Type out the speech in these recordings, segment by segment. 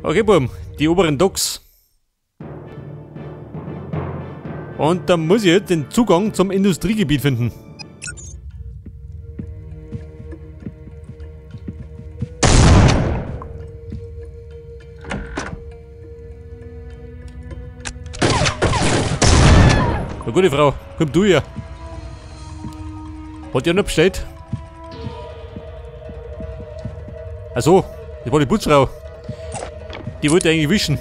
Okay, Buben, die oberen Docks. Und da muss ich jetzt den Zugang zum Industriegebiet finden. Na gute Frau, komm du her. Hat die noch bestellt? Achso, das war die Putzfrau. Die wollte eigentlich wischen.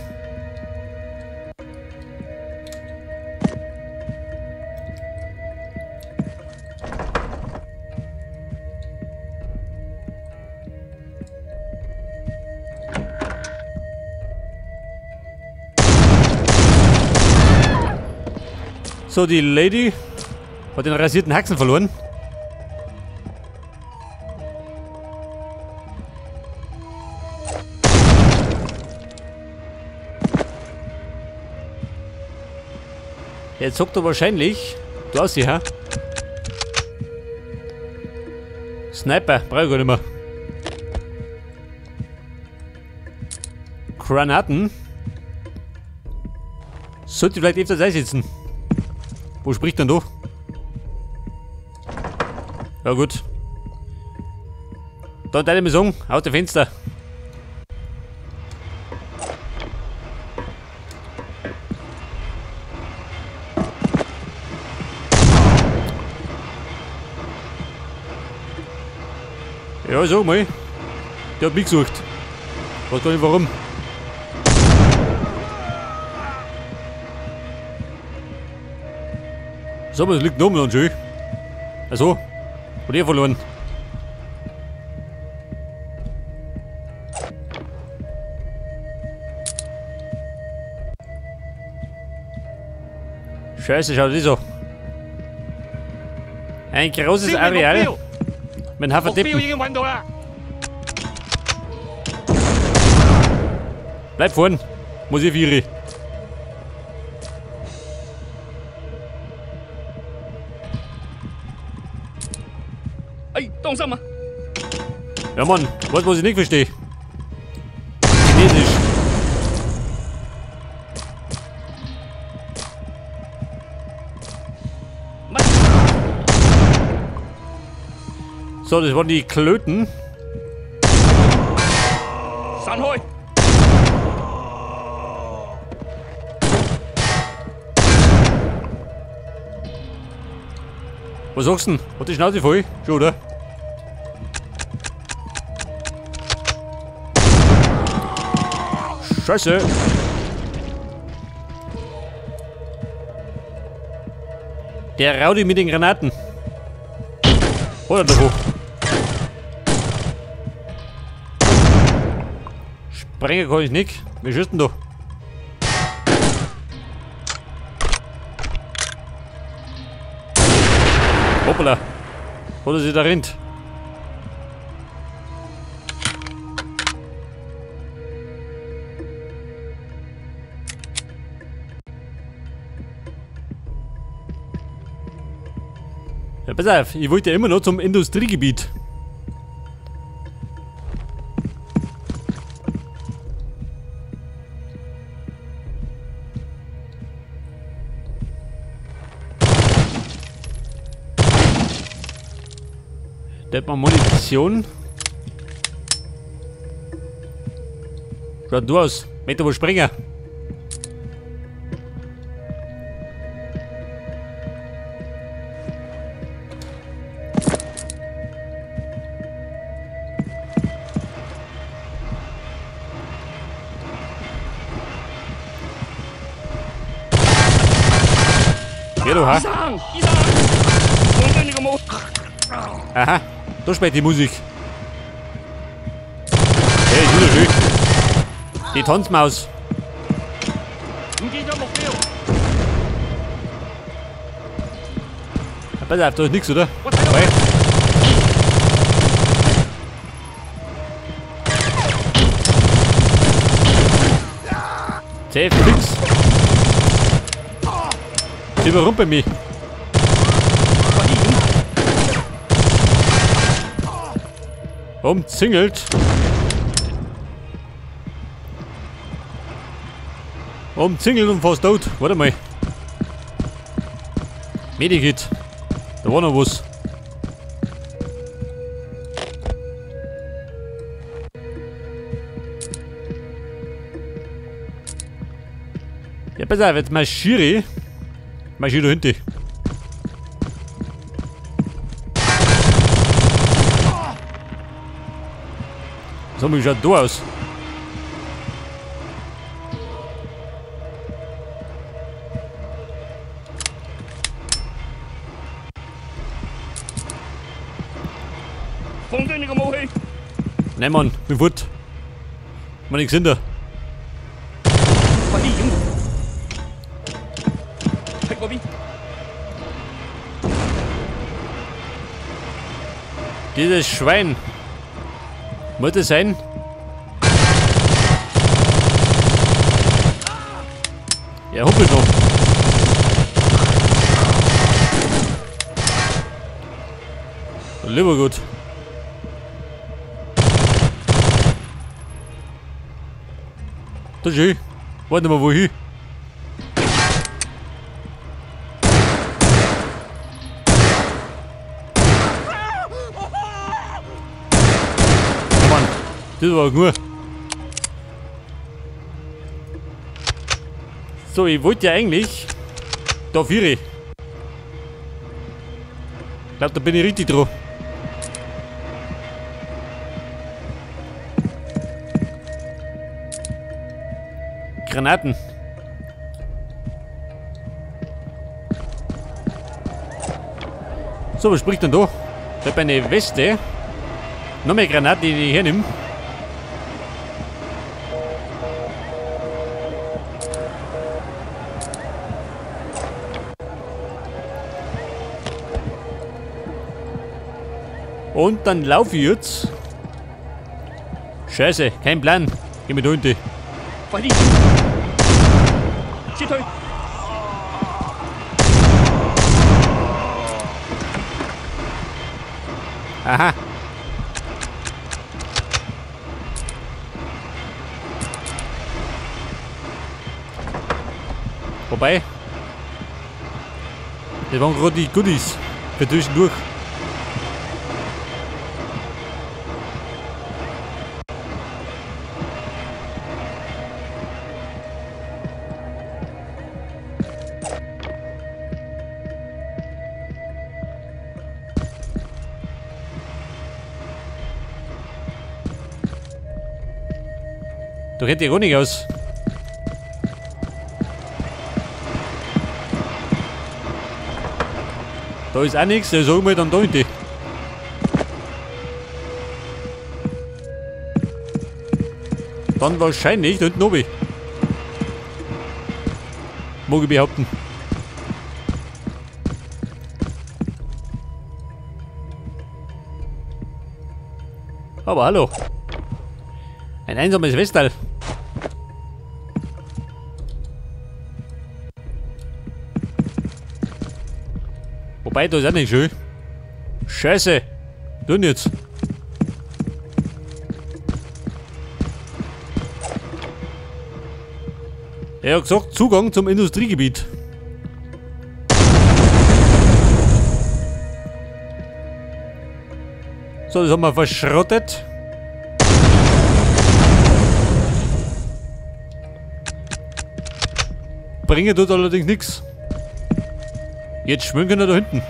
So, die Lady hat den rasierten Haxen verloren. Jetzt sagt er wahrscheinlich, du aussiehst, ha? Sniper, brauche ich gar nicht mehr. Granaten. Sollte vielleicht öfters einsetzen. Wo spricht denn du? Ja gut. Dann deine Mission, aus dem Fenster. Ja, sag mal. Der hat mich gesucht. Weiß gar nicht warum. So, aber es liegt noch mal schön. Also, hat er verloren. Scheiße, schaut das so. Ein großes Areal. Mit einem Haufen Deppen. Bleib vorn, muss ich viere. Ja Mann, was muss ich nicht verstehen? Chinesisch. So, das waren die Klöten. Was sagst du denn? Hat die Schnauze voll? Schon, oder? Scheiße! Der Raudi mit den Granaten. Oder davor. Sprenger kann ich nicht. Wie schießt denn da? Hoppala. Hat er sich da rennt. Ja, pass auf, ich wollte ja immer noch zum Industriegebiet. Da hat man Munition. Schaut du aus. Möchte wohl springen. Ja, du, ha? Aha, da spielt die Musik. Hey, ist wieder schön. Die Tanzmaus. Ja, pass auf, da ist nichts, oder? Hey. Safe, fix. Sie überrumpeln mich. Umzingelt. Umzingelt und fast tot. Warte mal. Medikit. Da war noch was. Ja, pass auf, jetzt marschiere ich. Marschiere da hinten. So, wie schaut da aus? Nein, Mann, bin fort. Mann, ich sind da. Dieses Schwein. Muss das sein? Ja, humpelt noch. Lieber gut. Das ist schön. Warte mal, wohin? Oh Mann, das war gut. So, ich wollte ja eigentlich da vier. Ich glaube, da bin ich richtig dran. Granaten. So, was spricht denn da? Ich habe eine Weste. Noch mehr Granaten, die ich hernehme. Und dann laufe ich jetzt. Scheiße, kein Plan. Geh mit da hinten. Aha. Wobei, das waren gerade die Goodies für zwischendurch. Da rennt die Honig aus. Da ist auch nichts, da sagen wir dann da hinten. Dann wahrscheinlich da hinten oben. Mag ich behaupten. Aber hallo. Ein einsames Westal. Wobei, da ist auch nicht schön. Scheiße. Tun jetzt. Er hat gesagt, Zugang zum Industriegebiet. So, das haben wir verschrottet. Bringen tut allerdings nichts. Jetzt schwimmen können wir da hinten.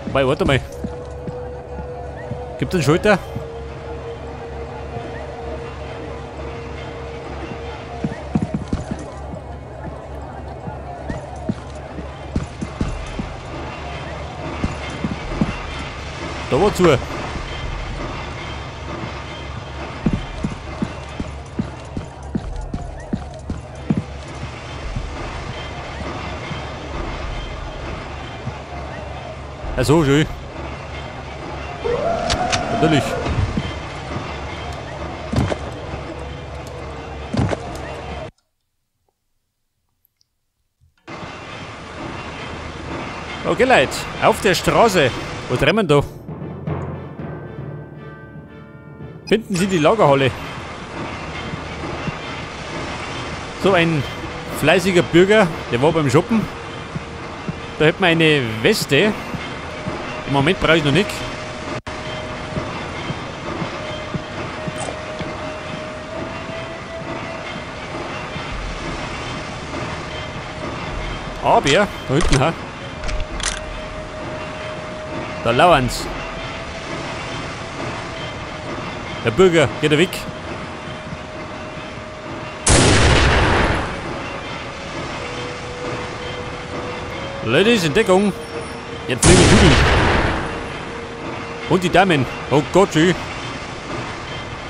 Wobei, warte mal. Gibt es einen Schalter? Da war zu. Ja, so schön. Natürlich. Okay, Leute. Auf der Straße. Wo trennen wir da? Finden Sie die Lagerhalle. So ein fleißiger Bürger, der war beim Shoppen. Da hätten wir eine Weste. Im Moment brauche ich noch nicht. Aber, da hinten, ha? Da lauern's. Der Bürger geht er weg. Ladies in Deckung. Jetzt fliegen die Kugeln. Und die Damen. Oh Gott, schön.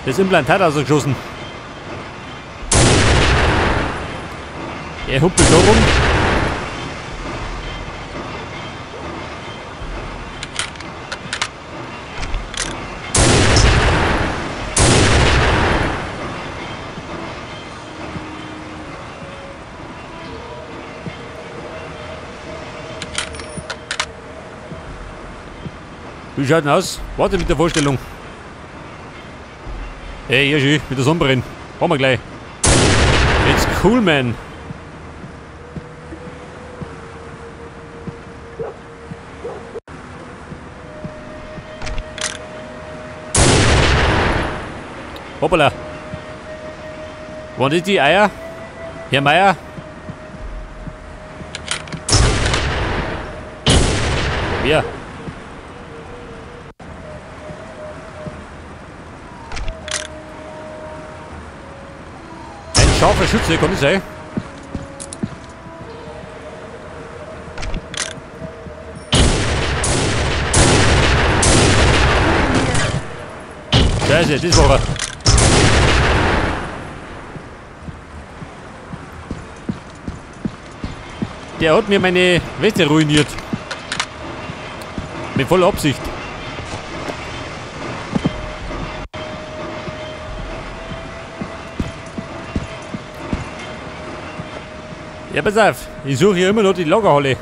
Das Implantat ausgeschossen. Er humpelt da rum. Wie schaut denn aus? Warte mit der Vorstellung. Hey, ja schön, mit der Sonnenbrille. Haben wir gleich. It's cool, man. Hoppala. Waren das die Eier? Herr Meier? Wer? Scharfer Schütze, kann das sein? Scheiße, das war er. Der hat mir meine Weste ruiniert. Mit voller Absicht. Ja, pass auf, ich suche hier immer noch die Lagerhalle.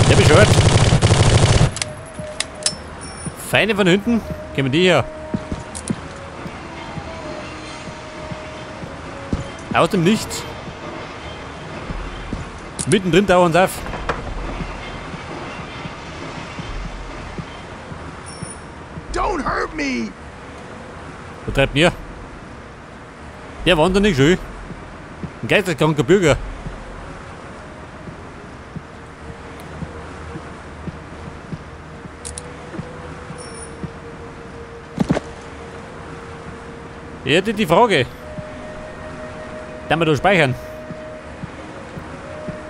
Der bescheuert. Feine von hinten. Gehen wir die hier. Aus dem Nichts. Mittendrin dauern sie auf. Don't hurt me. Was treibt mir? Der wandert nicht schön. Ein geisteskranker Bürger. Ich hätte die Frage. Darf man da speichern?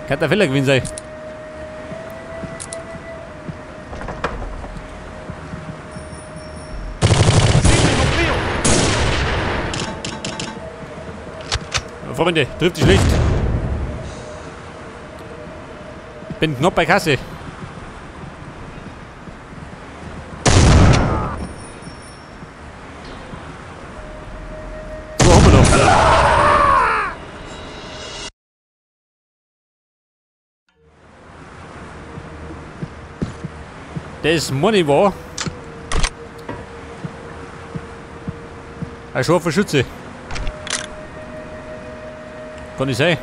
Kann der Fehler gewesen sein. Freunde, trifft sich schlecht. Bin knapp bei Kasse. So haben wir noch. Das Money war ein scharfer Schütze. Kann nicht sein.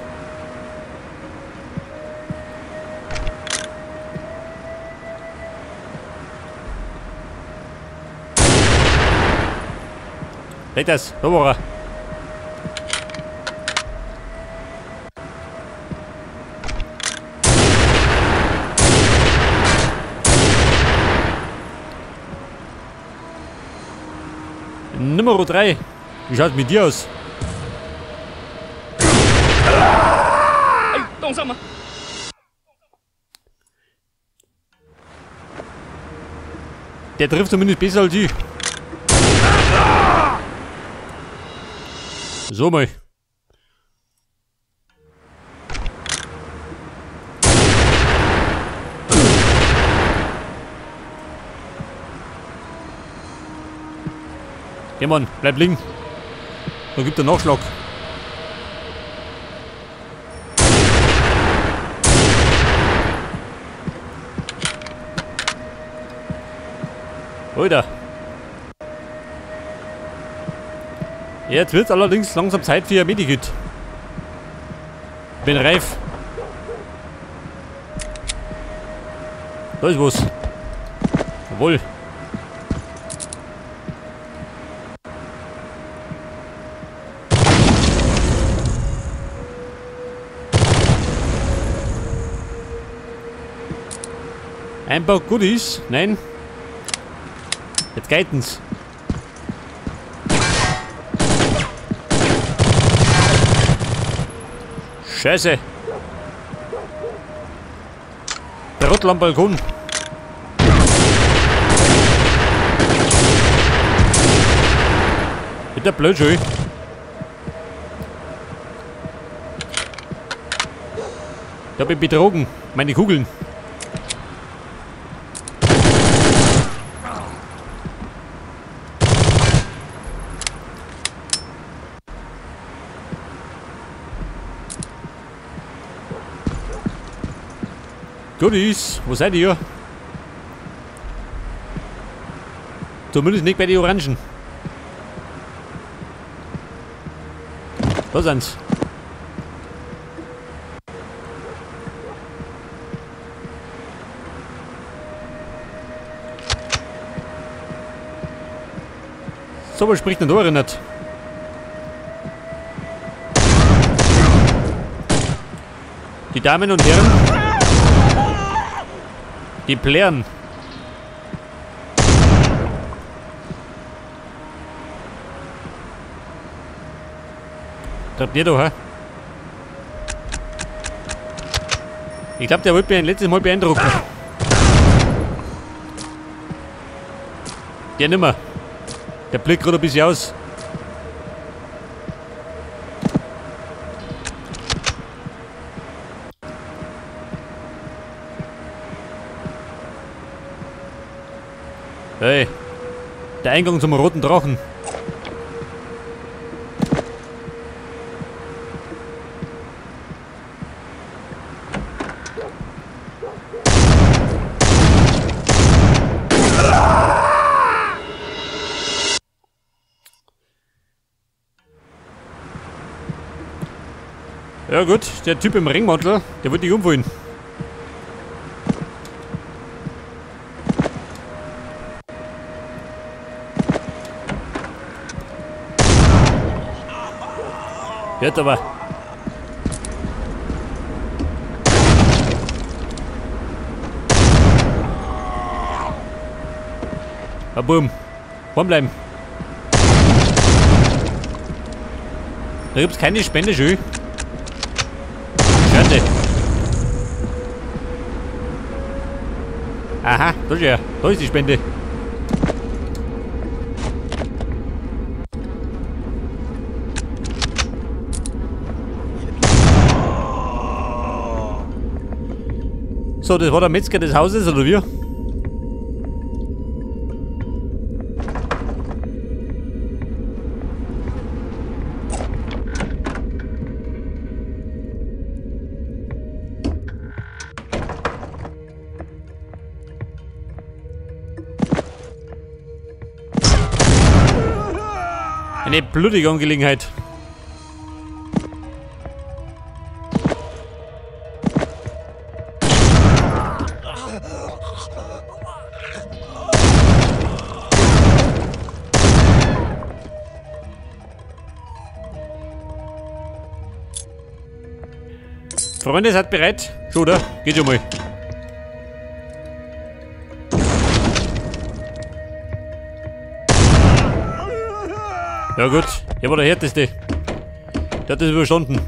Leg das, da war er. Nummer 3. Wie schaut's mit dir aus? Der trifft zumindest besser als ich. So mal. Geh Mann, bleib liegen. Da gibt er Nachschlag. Alter. Jetzt wird allerdings langsam Zeit für ein Medikit. Bin reif. Da ist was. Jawohl. Ein paar Goodies. Nein. Jetzt geht's. Scheiße. Der Trottel am Balkon. Mit der blöd schön. Ich hab ihn betrogen. Meine Kugeln. Goodies, wo seid ihr? Zumindest nicht bei den Orangen. Da sind's. So, was spricht denn da nicht? Die Damen und Herren. Die plären. Treibt ihr doch, hä? Ich glaube, der wollte mich ein letztes Mal beeindrucken. Der nimmer. Der blickt gerade ein bisschen aus. Hey, der Eingang zum roten Drachen. Ja gut, der Typ im Ringmantel, der wird dich umfallen. Hört aber. Ah, boom. Warm bleiben. Da gibt's keine Spende, schön. Schade. Aha, da ist ja. Da ist die Spende. So, das war der Metzger des Hauses, oder wie? Eine blutige Angelegenheit. Freunde, seid bereit? Schon, oder? Geht schon mal. Ja gut, er war der härteste. Der hat das überstanden.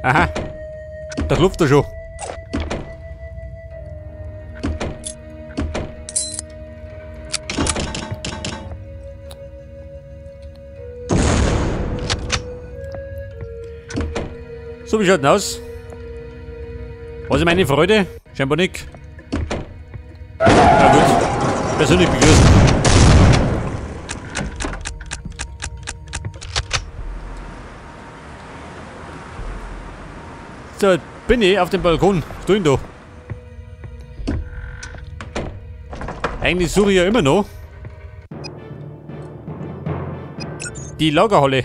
Aha. Da klopft er schon. So, wie schaut denn aus? Was ist meine Freude? Scheinbar nicht. Na gut. Persönlich begrüßen. So, bin ich auf dem Balkon. Was tue ich denn da? Eigentlich suche ich ja immer noch die Lagerhalle.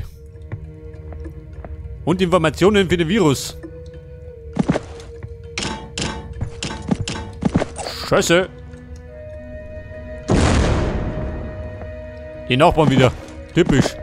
Und Informationen für den Virus. Scheiße. Die Nachbarn wieder. Typisch.